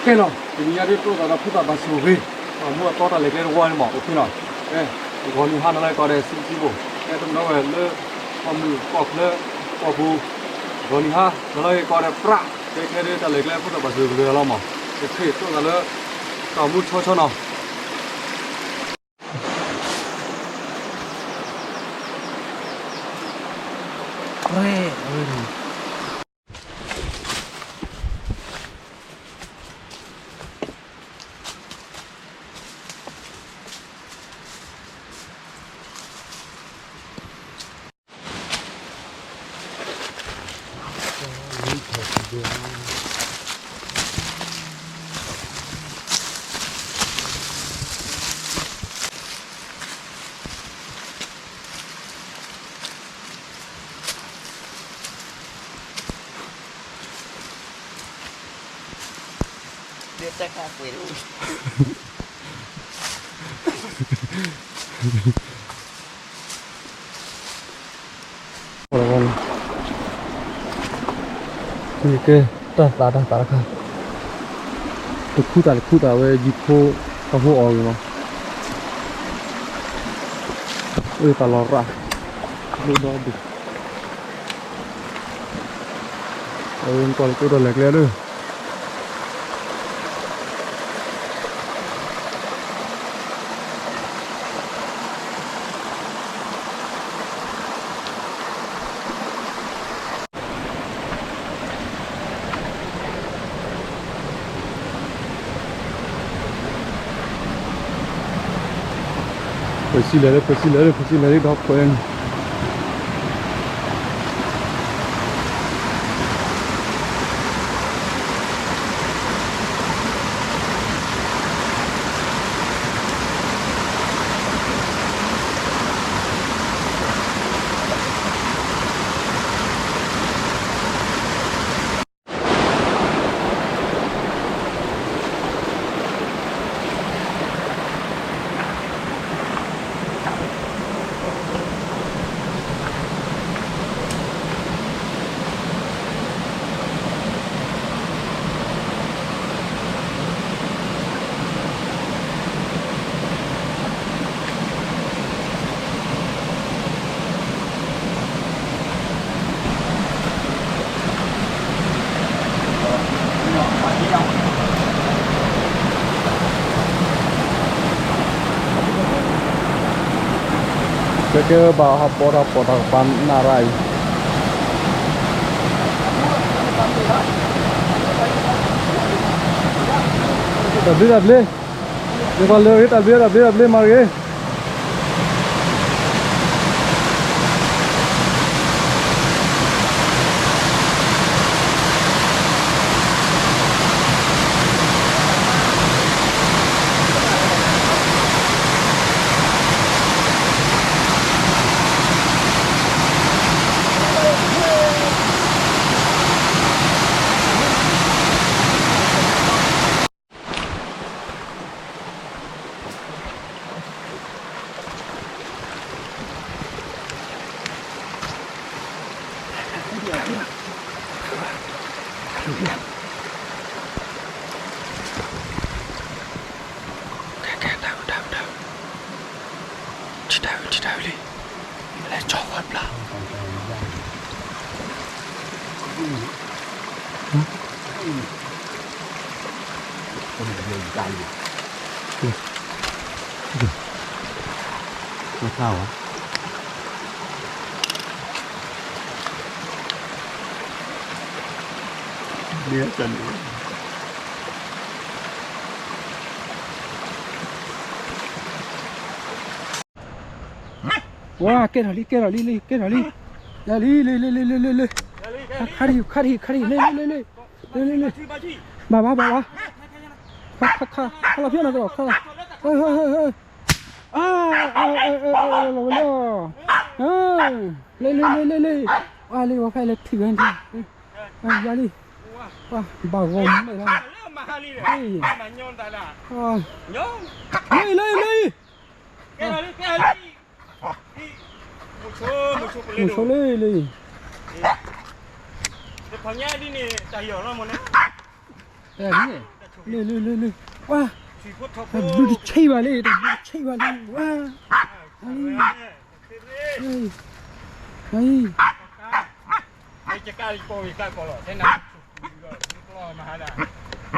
နီၤ, တနံၤညါဒ်သိးဒီးဖိသၣ်ဘၣ်ဆိၣ်ဂ့ၤ, မူအသီတၢ်လဲၤကျဲတဝီန့ၣ်မး အိၣ်ဖဲနီၤ, ဂီၤနံၤဟါနလၢကီးဒီး စံးစံးဘိၣ်, ကဲတမနုၤဝဲလၢ ပှၢ်မုၢ်ပှၢ်ဖျၢၣ် ပှၢ်ပူၤ, ဂီၤနံၤဟါ နလၢကီးဒီးပြး ကဲခဲဒ်တၢ်လဲၤကျဲဖိသၣ်ဘၣ်ဆိၣ်ဂ့ၤကလၢာ်လီၤမး, တခ့သိးသးလၢ တၢ်မူဆီဆီနီၤ. ကဲ တၢ်သးတၢ်သးတခါ, တခူသးတခူသးဝဲ ယံၤဖိ တၢ်ဟိအီၤဂ့ၤမး, အၢ တၢ်လီၤရၣ် ဒိၣ်ဒီဒူၣ်, အဝဲကွၢ်လၢကၠိဒီးလဲၤကျဲလၢ ဖဲစံးလဲၤလၢ ဖဲစံးလဲၤလၢ ဖဲစံးလဲၤလၢဒီးခွဲးန့ၣ် ကဲကဲဘၣ်ဟးပိာ်တၢ်ပိာ်တၢ်ကပၤနၣ်ရၣ်အံၤ တၢ်ဘျ့တၢ်ဘျ့, ယကွၢ်လၢဂ့ၤ တၢ်ဘျ့တၢ်ဘျ့တၢ်ဘျ့မၤတဂ့ၤ. ထံၣ်တၢ်ဝံၤ ထံၣ်တၢ်ဝံၤလံ, လဲၤကၠီဃီပျၢ်, ဝါ ကဲထီၣ်လံ ကဲထီၣ်လံ လံ ကဲထီၣ်လံ, လံ လံ လံ လံ လံ လံ လံ, ခါထံၣ် ခါထံၣ် ခါထံၣ် လံ လံ လံ လံ လံ လံ လံ, ဘၣ်ဘၣ်ဘၣ်ဘၣ်, ခါခါခါ ခါလီၤဖျိနီၤကလီၤ ခါ, ဟဲဟဲဟဲဟဲ, အါ လီၤဝဲလီၤ, လံ လံ လံ လံ လံ, အါလံ ဝဲဖဲလဲၤထံၣ်ဝဲန့ၣ်, ယါလံ, ဘၣ်ဂီၤမ့ၢ်လီၤ, လံ လံ လံ လံ မုဆိလံလံ, တဖၣ်ညါဒ်န့ၣ် တၢ်ယီၤလီၤမ့ၢ်န့ၣ်, တၢ်ယီၤန့ၣ်, လၢ လၢ လၢ လၢ ဝါ, တၢ်ဘျုးတဆံးဘၣ်လံ, တၢ်ဘျုးတဆံးဘၣ်လံ, ဝါ, အံၤ, အံၤ, အ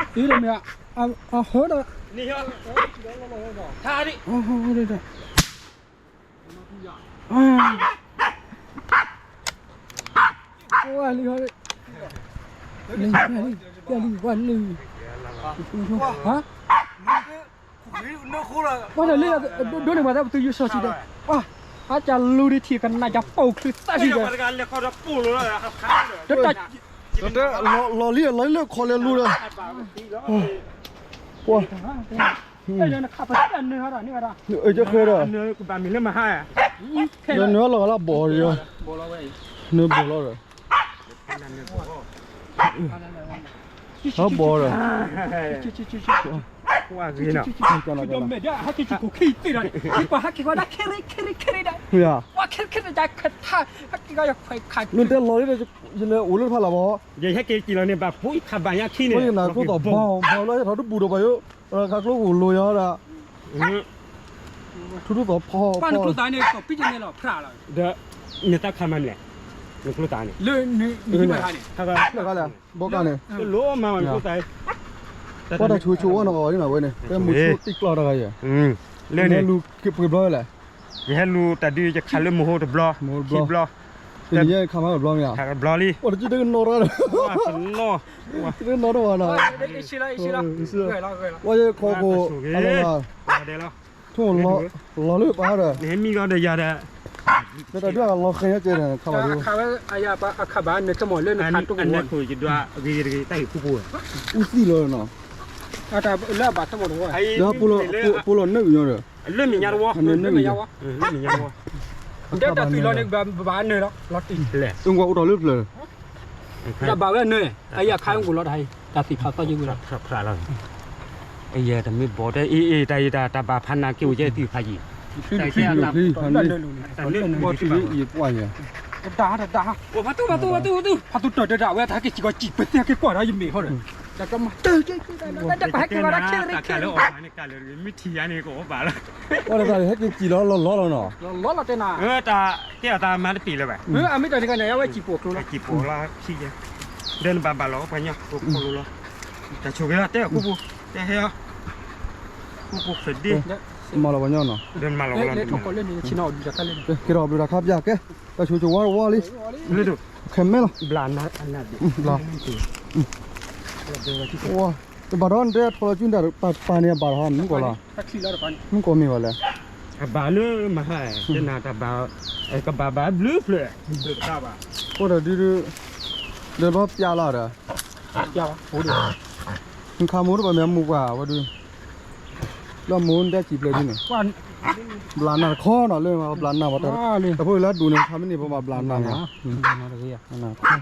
ံၤ, အံၤ, အဟၢဒီး, ဝါလံ, ဝါလံ, ဝါလံ, ဟါ, ဝါတၢ်လၢ ဒိးန့ၢ်ပှၤသးပသူယိၤစီၤဆံးဒီး, ဝါ, အကလူၤဒံးထံၣ်ကနၣ်ကၠီပိာ်ချုးသးဆံးဒီး, တၢ် လီၤလံ လီၤလံလၢခီလဲၤလူၤဒီး, ပှၤ, အကဃဲဒီး, လၢနုာ်လီၤဂၤလၢဘီၣ်ဒီး, နုာ်ဘီၣ်လီၤဒီး, ဟဲဘီၣ်ဒီး, မ့ၢ်တဲလီၤလံဒီး ယလဲၤအိၣ်လၢတဖၣ်လၢၤဘၣ်, ယဟဲက့ၤက့ၤလီၤန့ၣ် ဘၣ်ဖိယခးဘၣ်ညါခံန့ၣ်, ယနၢ်ကျိသီၣ်ဘီၣ်ဘီၣ်လၢယထီၣ်တဘူၣ်ဒီးပှၤယိ, ခးကျိအိၣ်လိၤယၤဒီး ထူထူသီၣ်ဖီ, ပှၤနကျိသးန့ၣ် ကီၢ်ပံၣ်တန့ၣ်လီၤ ဖျါလီၤ, ဒီး နတၢ်ခါမၤမလဲၣ်, နကျိသးန့ၣ်, လၢနဟံၣ်ဘၣ်ခါန့ၣ်, ဘီကါန့ၣ်, လၢမၤဝဲနကျိသး, ပှၤတၢ်ဆိၣ်ဆိၣ်ဝဲနီၤဝဲန့ၣ်, ကဲမုၢ်ဆိၣ်တံၢ်ကျီတဂၤယဲၢ်, လၢနလူၤက့ၤပှဲၤဘျီလဲၣ်, ယဟဲလူၤတၢ်ဒုးယခးလၢမဟိတဘျီ, ခံဘျီ, တနံၤညါခါမၤတဘျီမ့ၢ်ဧါ, ပှၤတကံတကနီၣ်တဂၤဒီး, တနီၣ်, တနီၣ်တဝၤနီၤ, ဝဲယခီကိၣ်, လီၤလၢပာ်ဒီး, နဟဲမံလီၤဒီးယၤဒီး, နတၢ်ဒုးအလီၤဃဲၤညါကဲဒီးခါဘၣ်ဒုး, အခါဘၣ်နကမီၤလၢနခးတိၢ်ဝဲ, တၢ်ဟ့ၣ်ခူပူၤဝဲ, အူသံၣ်လီၤနီၤ, လၢအဘၣ်တမီၤတဝဲ, ပူလီၤနၢၣ်ကညီဒီး, လၢမဲာ်ညါတဝီ, လၢမဲာ်ညါတဝီ, ဒဲတၢ်သွံၣ်လီၤန့ၣ် ဘၣ်နၢၤလီၤ, လီၤတံၢ်, အိၣ်ကွၢ်အိၣ်ထီၣ်လၢဖျၢၣ်, တၢ်ဘၣ်ဝဲနၢၤ, တၢ်ယၤခါအိၣ်လီၤတၢ်ဟံၣ်, တၢ်သံၣ်ဖးသီယံၤဝံၤလီၤ, ဖျါလီၤ, အယဲတမ့ၢ်ဘီၣ်တဲအ့ၣ်အ့ၣ် တၢ်ယတၢ်တၢ်ဘၣ်ဖးနၤက့ၤအိၣ်ကဲသံၣ်ဖးယံၤ, တၢ်ယတၢ် ဘီၣ်တံၢ်လၢယပှၢ်ယဲၢ်, တၢ်တၢ် ဖးသူတၢ်တၢ်တၢ်ဝဲ တၢ်ဟဲက့ၤစံၣ်ကီးစံၣ်ပသ့ဟဲက့ၤကွၢ်ဒီးယမ့ၢ်ဟီဒီး, တၢ်ကမၤတၢ်ကဲကဲတၢ် တၢ်ကဲကဲတၢ် တၢ်ကဲလၢအီၣ်မးန့ၣ် ကးလၢတဂ့ၤ မ့ၢ်ထံၣ်ယါန့ၣ် ကအိၣ်ဘၣ်လီၤ, အီၣ်တၢ်ဟဲက့ၤစံၣ်လီၤလီၤလီၤလီၤနီၤ, လီၤလီၤတဲနၤ, တၢ်ကဲအီၤတၢ်မၤတပ့ၤလၢၤဘၣ်, အမ့ၢ်တၢ်တဂၤန့ၣ် အဝဲစံၣ်ပိာ်ကျိလီၤ, စံၣ်ပိာ်လီၤထံယဲၢ်, ဒီးနဘၣ်ဘၣ်လီၤပှၤညီ ပိာ်ကျိလီၤ, တၢ်ဆိၣ်ဂ့ၤလီၤ တဲအခိၣ်ဖိ, တဲဟဲအီၤ, ခိၣ်ဖိဖျၢၣ်ဒ့, မၤလီၤပှၤညီနီၤ, ဒီးနမၤလီၤလီၤ, ကဲထီၣ်ဘျုးတၢ်ခါပျၢ်ကဲ, တၢ်ဆိၣ်ဆိၣ်ဝါဝါလံ, ခဲမဲလီၤ, ဘျါ, တဘၣ်ဒီးနတဲထီၣ်လီၤစုတၢ်ပာ်ပာ်န့ၣ် အဘၣ်တဟီ မုၢ်ကီၢ်လီၤ, မုၢ်ကီၢ်မ့ၢ်ဘၣ်လဲၣ်, အဘၣ်လၢမဟါ, တနၤတၢ်ဘၣ်, ကဘၣ်ဘၣ်ဘျုးဖျၢၣ်, အိၣ်ဒီးဒုး, ဒီးဘီပျၢ်လီၤဒီး, နခးမိၢ်တဘၣ်မ့ၢ်အမိၢ်ပှၢ်ဝဲဒုး, လၢမိၢ်နတဲစံၣ်ဖျၢၣ်ဒ်န့ၣ်, ဘျါနၢ်တခီနီၤ လၢဘျါနၢ်ဘၣ်, တၢ်ဖိလၢအဒိၣ်န့ၣ် ခါမ့ၢ်န့ၣ် ပဘၣ်ဘျါနၢ်န့ၣ်,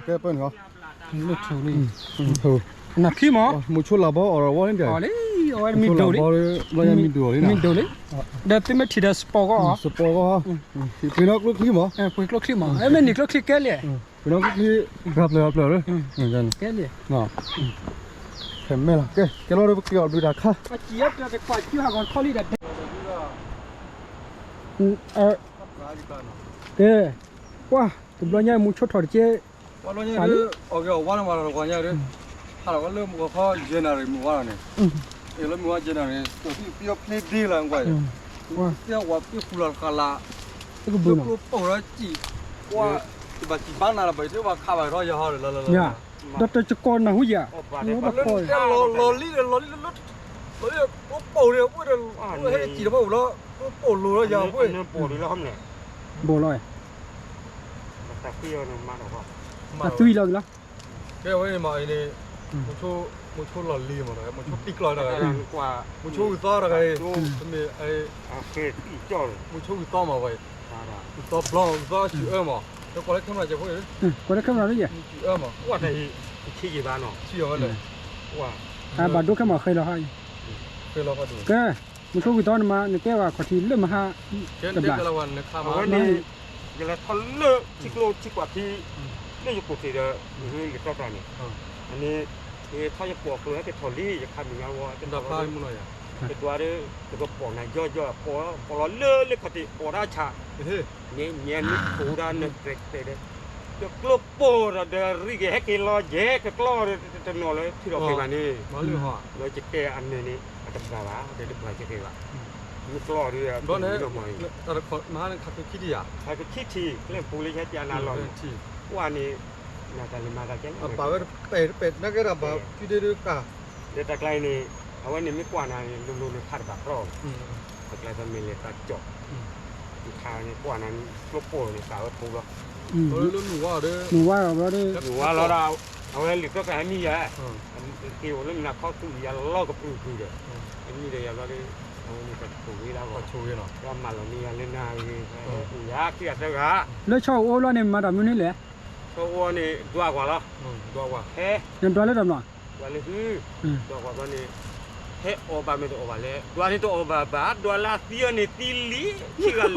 ကဲပၢၢ်န့ၣ်, နခံမး, မိၤဆိလၢ်ဘီအီၤဝဲန့ၣ်ဒီး, မံၤဒိၣ်လံ, မံၤဒိၣ်လံ, ဒီးသုမ့ၢ်ထံၣ်ဒီးစပီၤဂီၢ်, စပီၤဂီၢ်, ပှ့ၤနီၢ်ကျိချံမး, ပှ့ၤကျိချံမး, မ့ၢ်န့ၣ်ကျိချံကဲလံ, ပှ့ၤနီၢ်ကျိချံ, ဖျၢၣ်ဖျၢၣ်ဖျၢၣ်လၢ, ကဲလံ, ခဲမဲလီၤ ကဲ ကဲလီၤဒီးပက့ၤအီၣ်ဘျုးတၢ်ခါ, ကဲ, ကွၢ်, တဘျီညါမူဆိထီၣ်တက့ၢ်, ပှၤလီၤညါဒုး, အီၣ်က့ၤအီၣ်ဝါန့ၣ်ဝါလီၤတကွၢ်ညါဒုး, ဟးလီၤဝဲလၢမူကီၢ်ခီ January မုၢ်ဝါလီၤန့ၣ်, အ့ၣ်လၢမုၢ်ဝါ January န့ၣ် ကသံၣ်ပယီၤဖျ့ဒ့လီၤကွၢ်, သ့ၣ်ဝါသ့ၣ်ဃူလီၤတဃာ်လၢ်, လၢကျိပိာ်ဒီးစံၣ်, ကွၢ်, ယဘၣ်စံၣ်ဘါနၤလီၤဘၣ် ယတဲဘၣ်ခးဘၣ်ထီၣ်ယဟီဒီးလီၤလီၤလီၤ, ဒီးတကီၢ်နၢ်ဟူယၤ, လၢလီၤလံဒီးလီၤလံလၢလၢ, လီၤလံကျိပိာ်န့ၣ် အဝဲဒီး, ဟဲက့ၤစံၣ်တဖၣ်ပူၤလီၤ, ကျိပိာ်လိၤလီၤယၤဝဲ, ဘိၣ်လီၤ, တၢ်သွံၣ်လီၤက့ၤလီၤ, ကဲဝဲန့ၣ်မးအံၤန့ၣ်, မုၢ်ဆိလီၤလံမး, မုၢ်ဆိတံၢ်ကျီတဂၤ, မုၢ်ဆိဂုၢ်သီတဂၤအံၤ, မ့ၢ်, မုၢ်ဆိဂုၢ်သီမးဝဲ, ဂုၢ်သီဘျီ ဂုၢ်သီဆံးအၢမး, ဒီးကွၢ်လၢ camera ကဲဖိ, ကွၢ်လၢ camera န့ၣ်ယဲၢ်, ဆံးအၢမး, ဆံးအီၤဝဲလဲၣ်, ဘၣ်ဒိ camera ဃဲလီၤဟါအံၤ, ဃဲလီၤ, ကဲ, မုၢ်ဆိဂုၢ်သီန့ၣ်မး နတဲဘၣ်ခီၣ်ထံးလၢမဟါ, ကဲ, အဝဲန့ၣ်, ယလဲၤထီၣ်လၢထံကျိထံကွၢ်ထံ, လၢယကိာ်ထံးဒီး, ယတီၢ်တၢ်န့ၣ်, အန့ၣ်, ထီၣ်ယပိာ်ကျိဟဲက့ၤထီၣ်လံ ယခါမုၢ်ညါဝဲ တဒိးဒီး တကပိာ်နၤယီၢ်ယီၢ် ပိာ်လီၤလၢလၢခီၣ်ထံး ပိာ်တၢ်ဆး ညဲညဲနုၢ်ဖိဒၣ်နတဲတဲဒီး တကျိပိာ်ဒီးဒီးရံက့ၤဟဲက့ၤလီၤယဲ ကကျီၢ်တနီၤလၢထံထီၣ်ဖံးဘၣ်န့ၣ် လၢယတဲအနၢၤန့ၣ် အတဘၣ်ဘၣ် ဒီးတဘၣ်က့ၤဘၣ် မ့ၢ်ကျီၢ်ဒီး မဟါန့ၣ်ခးကခံထံၣ်ယၤ ခးကခံထံၣ် လၢပူၤလၢယဟဲပျးနၤလီၤန့ၣ် ကွၢ်န့ၣ် နတၢ်လၢမၤတၢ်ကဲ ပာ်ဝဲတပဲာ်တပဲာ်နကဲဒၣ်ဘၣ် ဖုဒ့ဒုးကၤ ဒီးတၢ်ကျါအံၤန့ၣ် အဝဲန့ၣ်မ့ၢ်ကွၢ်နၤန့ၣ် လိၤလိၤန့ၣ်ခးတဘၣ်ပျီၢ် တၢ်ကျါတမ့ၢ်လဲၤတၢ်ကၠီၣ် ခးန့ၣ်ကွၢ်နၤန့ၣ် ကျိပိာ်န့ၣ် ကးဝဲဖိလီၤ မုၢ်ဝါဒီး မုၢ်ဝါလီၤဒီး အဝဲလံာ်သၢကဟဲမံယၤ က့ၤအိၣ်လၢမနၤခီသူၣ်ယၤလီၤကပြုၢ်ကပြုၢ်ဒီး မံဒီးယၤဘျီဒီး အဝဲန့ၣ်ပဆိၣ်ဂ့ၤလၢဂီၢ် မၤလီၤန့ၢ်ယၤလၢနၤဂ့ၤ ယၤခံဂၤသၢဂၤ လၢဆီအိၣ်လီၤန့ၣ် မၤတၢ်မနုၤလဲၣ် ဆီအိၣ်န့ၣ် ဒွးကွၢ်လီၤ ဟဲ နဒွးလၢတၢ်မနုၤ ဒွးလၢဟု ဒွးကွၢ်ဘျီန့ၣ် ဟဲအီၣ်ဘၣ်မ့ၢ်တအီၣ်ဘၣ်လဲၣ် ဒွးန့ၣ်တအီၣ်ဘၣ်ဘၣ် ဒွးလၢအသံအီၤန့ၣ်သံလံ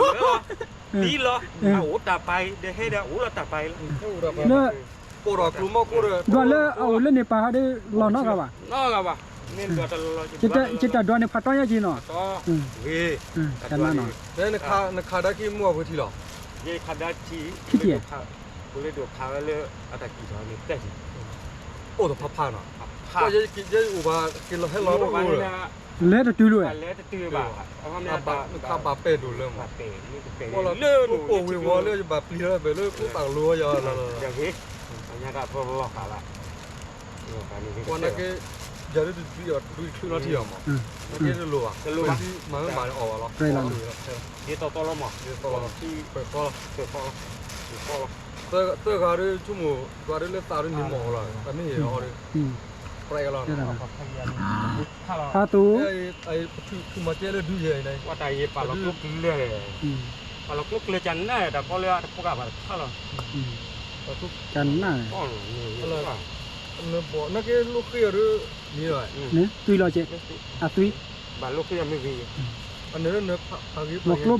ခံဂၤလၢာ်လီၤ သံလီၤ အအိၣ်တၢ်ပာ်အံၤ ဒီးဟဲဒီးအိၣ်လီၤတၢ်ပာ်အံၤလီၤ ဒွးလၢအအိၣ်လၢန့ၣ်ပာ်ဟီဒီးလီၤနီတဂၤဘၣ် နီတဂၤဘၣ် မ့ၢ်ဒွးတလီလီၤ ယတၢ်ဒွးန့ၣ်ဖးတီညါက့ၤနီၤ ဂ့ၤ နခးဒၣ်က့ၤမုၢ်အဝဲထံလီၤ ယခးဒၣ်ထံ ခံထံၣ် ပလၢဒိးခးဝဲလၢအတၢ်ကံၢ်ထီၣ်န့ၣ် တၢ်ဟံၣ် အိၣ်တဖးဖးနီၤ ဖး ယအိၣ်ဘၣ်က့ၤလီၤဟဲလီၤတအိၣ်လၢ လဲၤတတုၤလၢ လဲၤတတုၤဘၣ် နခးဘၣ်ပဲာ်ဒိၣ်လၢမး အိၣ်လီၤကျိပိာ်ဝ့ၤဝီၤလၢယဘၣ်ပျံၤလီၤဘဲလၢကျိပာ်ကလိအီၤယၤလီၤလီၤ ပှၤနာ်က့ ယၤဒုးတဒုးအီၤဒုးချုးလီၤထံအီၤမး တလိၣ်ဘၣ် မၤမ့ၢ်မၤန့ၣ်အီၣ်ဘၣ်လီၤ ဒ်သိးသီလီၤမး ဒ်သိးလီၤ သၢဂၤဒုးဆိကမိၣ် ဒွးဒုးလၢသးဒုးန့ၣ်မ့ၢ်အီၤလီၤ တၢ်မ့ၢ်ဟ့ၣ်အီၤဒုး ပြဲလီၤ ဖးသူ ပထုးမၤကဲလၢဒုးယဲၢ်န့ၣ် ပှၤတၢ်ယဲၢ်ပာ်လီၤကျိကျၢၤ ပာ်လီၤကျိကျၢၤကနၣ် တၢ်ကီလၢအတပှဲၤဘၣ်တခါလီၤ ကနၣ် နက့လိၣ်ဃ့အီၤဒုး န့ၣ် သွံလီၤက့ အသွံ ဘၣ်လိၣ်ဃ့အမ့ၢ်ဂ့ၤ အနၢၤလၢနၢၤဖးဂ့ၤ ပကျိဘၣ်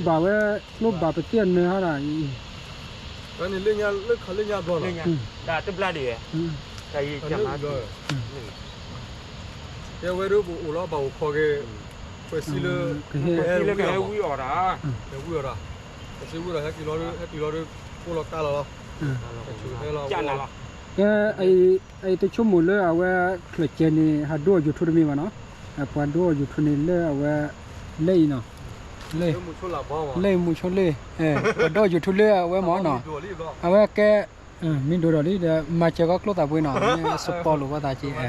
ဝဲ ကျိဘၣ်ပသ့ၣ်အနၢၤဟါဒၣ်အံၤ တၢ်န့ၣ်လၢညါလၢခးလၢညါဘျီလီၤ တၢ်တဘျါဒံး တၢ်ယံာ်ကနၣ် တဲဝဲဒၣ်ပအိၣ်လီၤဘၣ်အိၣ်ခိးက့ၤ ခွဲးစံလၢ ကဟဲဝံအီၣ်တၢ် ဟဲဝံအီၣ်တၢ် ဟဲဝံအီၣ်တၢ် ဟဲစံဝံအီၣ်တၢ် ဟဲက့ၤလီၤဒုး ဟဲက့ၤလီၤဒုး ကိးလီၤကါလီၤလီၤ ဟဲလီၤ ကဲ အအံၤတဆိကမိၣ်လၢအဝဲ ချၢၣ်ကဲန့ၣ် ဟးဒိအီၣ် YouTube တမ့ၢ်ဘၣ်နီၤ ပှၤဒိအီၣ် YouTube န့ၣ်လၢအဝဲ လၢအံၤနီၤ လၢ လၢအံၤမုဆိလ့ ပှၤဒိအီၣ် YouTube လၢအဝဲမ့ၢ်နီၤ အဝဲကဲ မ့ၢ်ဒိၣ်ဒီးလံဒီး မၤစၢၤကီးကျိသၣ်ပှ့ၤနီၤ မ့ၢ်စပီလိာ်ပှၤသးက့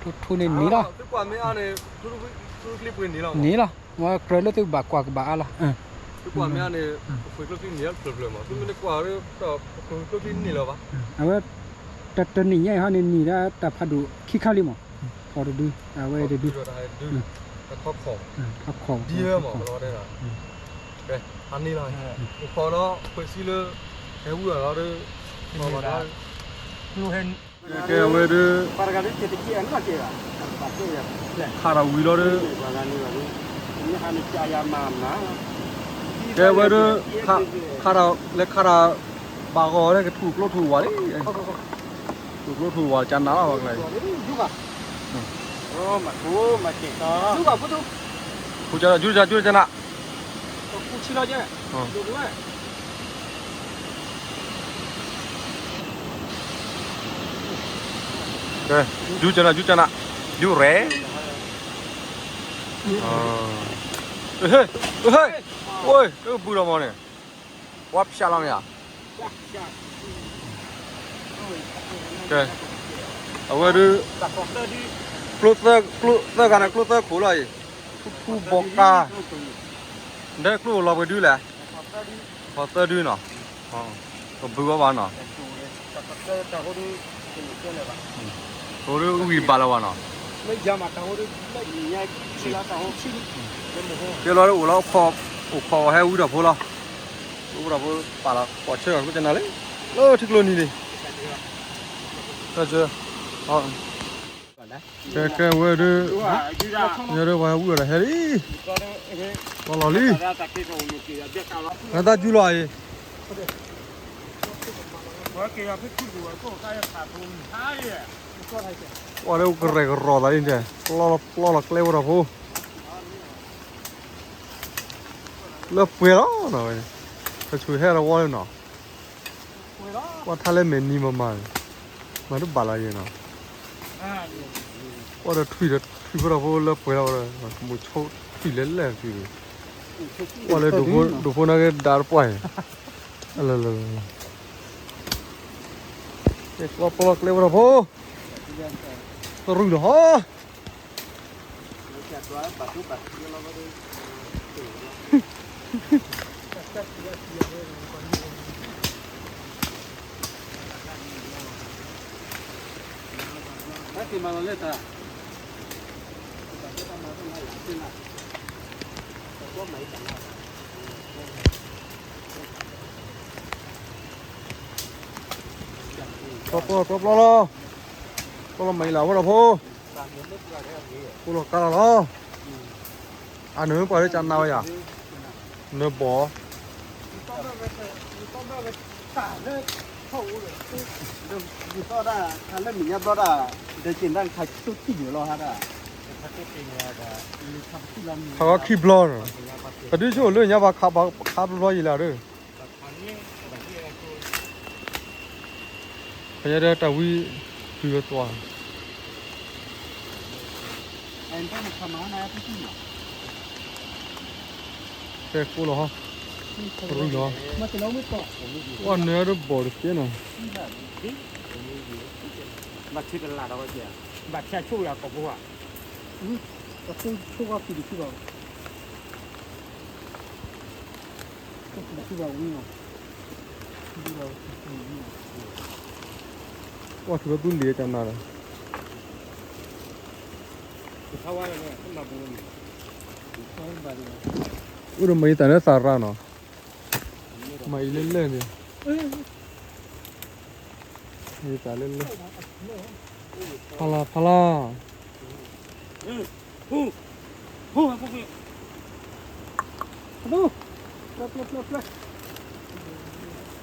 ထူထူန့ၣ်နံၤလီၤ နံၤလီၤ ဝဲကြၢးလၢသုဘၣ်ကွၢ်ကဘၣ်အါလီၤ အဝဲ တနံၤညါအံၤဟီန့ၣ် နံၤဒၣ်တၢ်ဖးဒိၣ်ခံခါလံမး ဖီတဒု အဝဲတဒု ထီၣ်ခီၣ် ထီၣ်ခီၣ် ဒ်ဝဲမး အိၣ်ခိးဒီး ခွဲးစံလၢ ဟဲဝံအီၣ်လီၤဒီး ကဲဝဲဒၣ် ခးထီၣ်ဝံၤလီၤဒီး ကဲဝဲဒၣ် ခးထီၣ် လဲၤခးထီၣ် ဘၣ်ဂီၤလၢကထူၣ်ကျိထူၣ်ဝါလံ ထူၣ်ကျိထူၣ်ဝါကနၣ်လီၤဘၣ်ကျဲ ဖိကနၣ် ယုကနၣ် ယုကနၣ် ယုကနၣ် ယုရဲ ဟ့ၣ် ဟ့ၣ် အိၣ် ဘုဒီးမီၤန့ၣ် ဝါဖျါလီၤမ့ၢ်ဧါ ကဲ အဝဲဒၣ် ကျိသၢ ကျိသၢဂၤန့ၣ် ကျိသၢခိၣ်လီၤအံၤ ထူထူဘီကါ ဒဲကျိလီၤပှဲၤဒုလဲၣ် ခီသၢဒုနီၤ ကဘုဝဲဘၣ်နီၤ အိၣ်ဒုးဝံၤဘၣ်လီၤဘၣ်နီၤ ကဲလီၤအိၣ်လီၤ အိၣ်ခိးဟဲဝံထီၣ်ဖိလီၤ အိၣ်ဒီးဖိပာ်လီၤ ကွၢ်ဆၢက့ၤကျိကနၣ်လံ လၢထံကျိနံၤန့ၣ် ကဲ ကဲဝဲဒၣ် ယဲဒၣ်ပှၤဟဲဝံအီၣ်ဒီးဟဲလံ ကီလီၤလံ နသးယူလီၤအံၤ ပှၤလၢကရဲၣ်ကရီသးန့ၣ်တဲ, ပျီလီၤပျီလီၤကျဲဝဲဒီးဖိ, လၢပှဲၤလီၤနီၤ, ကဆူးဟဲလီၤဝီလၢနီၤ, ပှၤထါလၢမဲာ်နံၤမၤမၤ, မၤတဘၣ်လီၤယဲနီၤ, ပှၤဒီးထွံၣ်ဒီးထွံၣ်ဖိဒီးဖိလၢပှဲၤလီၤဝဲဒီး ကမူးဆိထွံၣ်လဲၣ်လဲၣ်ထွံၣ်, ပှၤလၢဒိၣ်ဖိဒိၣ်ဖိန့ၣ်က့ၤဒါတပှၢ်အံၤ, လၢလၢလၢ ကဲ ပျီပျီလီၤကျဲဝဲဒီးဖိ, တရုၢ်လီၤဟီ, ပျီပျီလီၤ, ပျီလီၤမၤအံၤလၢဝဲဒီးဖိ, ပျီလီၤကါလီၤလီၤ, အနၢ်မ့ၢ်ပှၤလၢကနၣ်ဝဲယၤ, နၢဘီၣ် ခးဝဲခံဘျီနီၤ, ပဒုးဆိၣ်လၢညါပခးဘျီယံၤလၢဒီး, ပယါဒီးတၢ်ဝံ, ဖုဝဲသွါ, တဲကိၣ်လီၤ, ရူၢ်လီၤ, ပှၤနၢၤဒီးဘီၣ်တကဲနီၤ, ဘၣ်ဆ့တလးဒီးဝဲ, ဘၣ်ဆ့ဆိၣ်ယၤကီၢ်ပူၤဧါ, အဆိဆိၣ်ဝါဖံးတဆူၣ်ဘၣ် ပှၤထူးလၢသူလံၤကနၤဒီး, အိၣ်ဒီးမၤအံၤတၢ်လၢသးရၣ်နီၤ, မၤအံၤလၢလဲၣ်န့ၣ်, မၤအံၤတၢ်လၢလဲၣ်, ဖးလီၤဖးလီၤ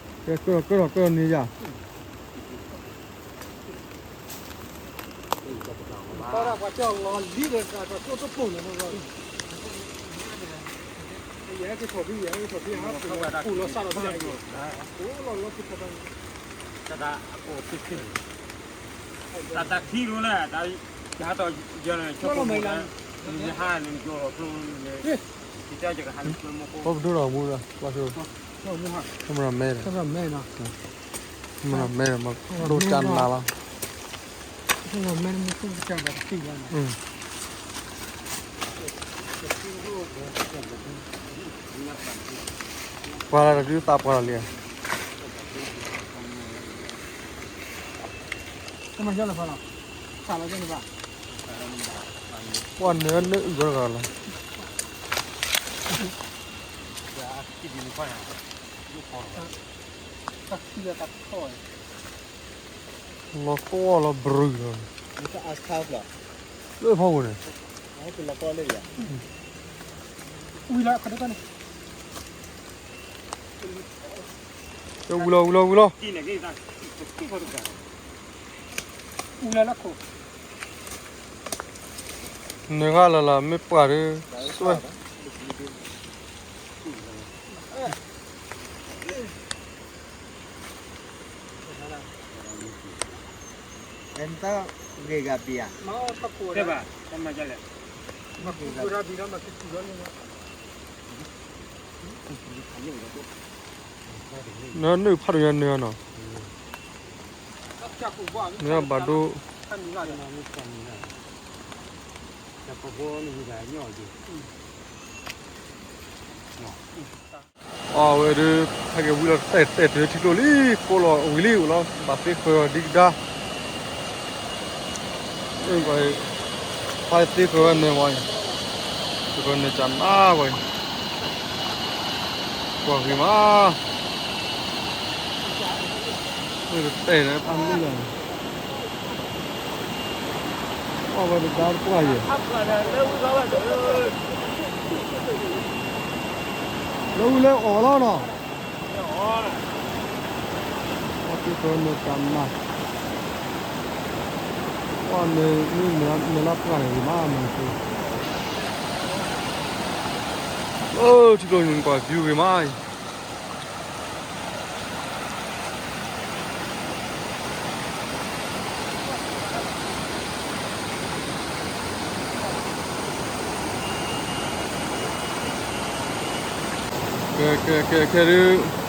ကဲ ကၢၢ်လီၤ ကၢၢ်လီၤန့ၢ်ယၤ, တၢ်တၢ်ခံလီၤလၢ တၢ်တၢ်ခံလီၤလၢ တၢ်ယၤတၢ်ယၢၤလၢ ဆိကမိၣ်လၢ ယဟးလၢယိၤလီၤကျိန့ၣ်, ယတဲယကဟးလၢကျိမူခိၣ်, ပကဒိၣ်ဒီးမူဒီး camera man, camera man, camera man ဒိၣ်ကနၤလီၤ, camera man မူခိၣ်ကနၤတသံလီၤ, ပှၤလၢတဒုးသးပှၢ်လီၤလံ, ပှၤနၢၤနၢၤအုၣ်ကီတဂၤလီၤ, လီၤကီလီၤဘြုၤလီၤ, လၢဖီခိၣ်န့ၣ်, ဝံၤလီၤ ဝံၤလီၤ ဝံၤလီၤ, နၢၤဂၤလၢ်လၢ် မ့ၢ်ပှၢ်ဒီး သွဲ နနုာ်ဖးဒိၣ်ညါနုာ်နီၤ, နဘၣ်ဒိ, အဝဲဒုး ဟဲက့ၤဝံၤလီၤ တဲတဲတုၤထံကျိလံ, ကိးလီၤဝံၤလံအိၣ်လီၤ ဘၣ်သ့ဃၢၤဝဲဒံကဒါ, ဖါသ့ဃၢၤဝဲနၢၤဝဲ, ဃၢၤနၢၤကနါဝဲ, ကွၢ်ဂ့ၤမး, တဲန့ၣ်ဖးမုၢ်လီၤ, ကွၢ်ဝဲဒၣ်တပှၢ်ယဲၢ်, လၢဝံၤလၢအီၣ်လီၤနီၤ, အီၣ် ဖၢမ့ၢ်တၢ်မၤ, ပှၤမ့ၢ်မ့ၢ်မဲာ်လၢပှၢ်န့ၣ်ဂ့ၤမးမ့ၢ်, အိၣ်ထံကျိနကွၢ် view ဂ့ၤမးအံၤ. ကဲ ကဲ ကဲ ခဲဒုး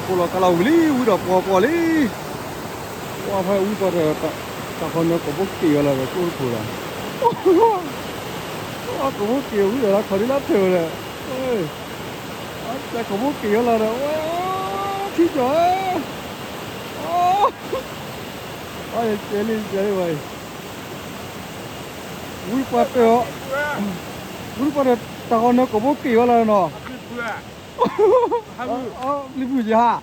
အိၣ်လီၤကါလီၤဝံၤလံ ဝံဒီးပှီၤပှီၤလံ, ပှၤဖဲဝံပှၤဒီး တၢ်ခီနၢကိးဘိက့ၤဝဲလီၤဒီး ကအိၣ်တခိၣ်ဒီး, ပှၤကိးဘိက့ၤဝံဒီး လၢခီဒုလၢထၢၣ်ဝဲဒီး, တၢ်ကိးဘိက့ၤဝဲလီၤဒီး ဝဲ ထံကီၢ်, အ ယကဲလံ ယကဲလံဝဲအံၤ, ဝံပှၤတၢၢ်အီၤ, ဝံပှၤဒီး တၢ်ခီနၢကိးဘိက့ၤဝဲလီၤနီၤ, လံၤပူၤယဟါ,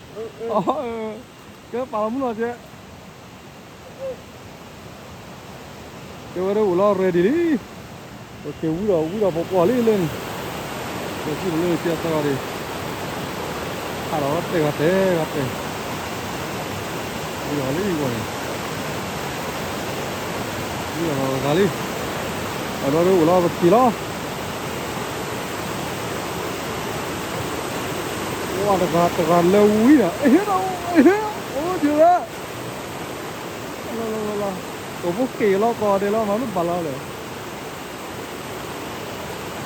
ကဲပာ်လီၤမူလီၤကဲ ကဲဝဲဒၣ်အိၣ်လီၤ ready လံ, ပက့ၤဝံဒီး ဝံဒီးပှီၤပှီၤလံလၢန့ၣ်, ပက့ၤလၢကဲသရၣ်ဒံး, ဟးဒီးတဲဂၤတဲဂၤတဲ, ဝံဒီးလံဂီၢ်န့ၣ်, ဝံဒီးဂၤလံ, အဘျီဒၣ်အိၣ်လီၤပက့ၤလီၤ. ဝါတဂၤတဂၤလၢဝံဒီး အိၣ်ဒၣ်, ကိးဘိက့ၤလီၤကီးဒဲးလီၤ မၤမ့ၢ်ဘၣ်လီၤလဲၣ်,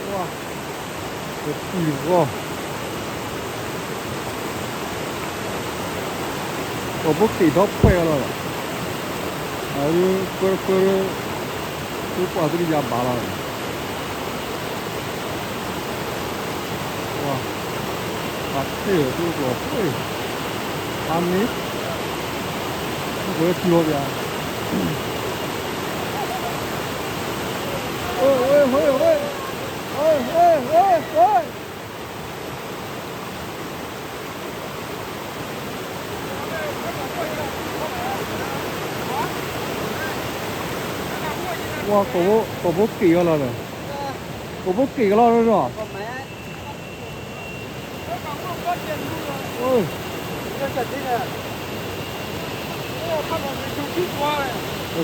ဝါ, ပတံၤဂီၢ် ကိးဘိက့ၤဒီဖှဲလီၤဒီး, အဖၢတဖၢ, ဖၢပှၢ်သ့ၣ်တယါဘၣ်လီၤ, ပှၤ, ပှၤထ့ၣ်တကျိၤ, အါမ့ၢ်, ဝဲထူလီၤပျါ ဝါ, ကိးဘိက့ၤဝဲလီၤဒီး, ကိးဘိက့ၤ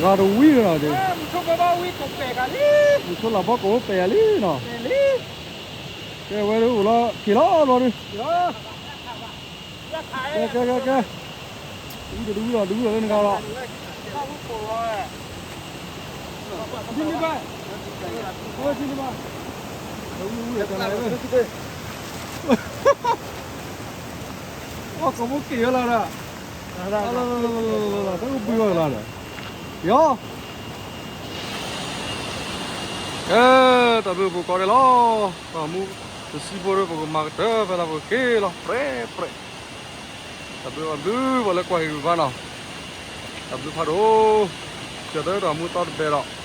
ကလီလီၤနီၤ, တဂၤတဝံၤနီၤ, မုဆိလၢဘီကိးဘိပဲာ်ယၤလံနီၤ, ကဲဝဲဒၣ်အိၣ်လီၤက့ၤလီၤဘျီဒုး, ကဲ ကဲ ကဲ ကဲ, တဝံၤဒီး တဝံၤဒီး တဝံၤဒီးလၢနဂၤလီၤ, ထံန့ၢ်ဘၣ်, ထံန့ၢ်ဘၣ်, တဝံၤဝံၤဒီးတၢ်လၢ, အကိးဘိက့ၤဝဲလီၤဒီး, တၢ်ကဘုးဝဲလီၤဒီး, ယီၤ ကဲ, တၢ်ဘျုးပကိးဒဲးလီၤ, တၢ်မူတစံးဖိဒီး ပကမၤကတၢၢ်ဖဲလၢပကက့ၤလီၤ ပြဲၣ်ပြဲၣ်, တၢ်ဘျုး တၢ်ဘျုးပှၤလၢကွၢ်ဟံၣ်ဂံၢ်ဘါနီၤ, တၢ်ဘျုးဖးဒိၣ်, ကၢၤတၢ်တၢ်မူသီတဘဲဒီး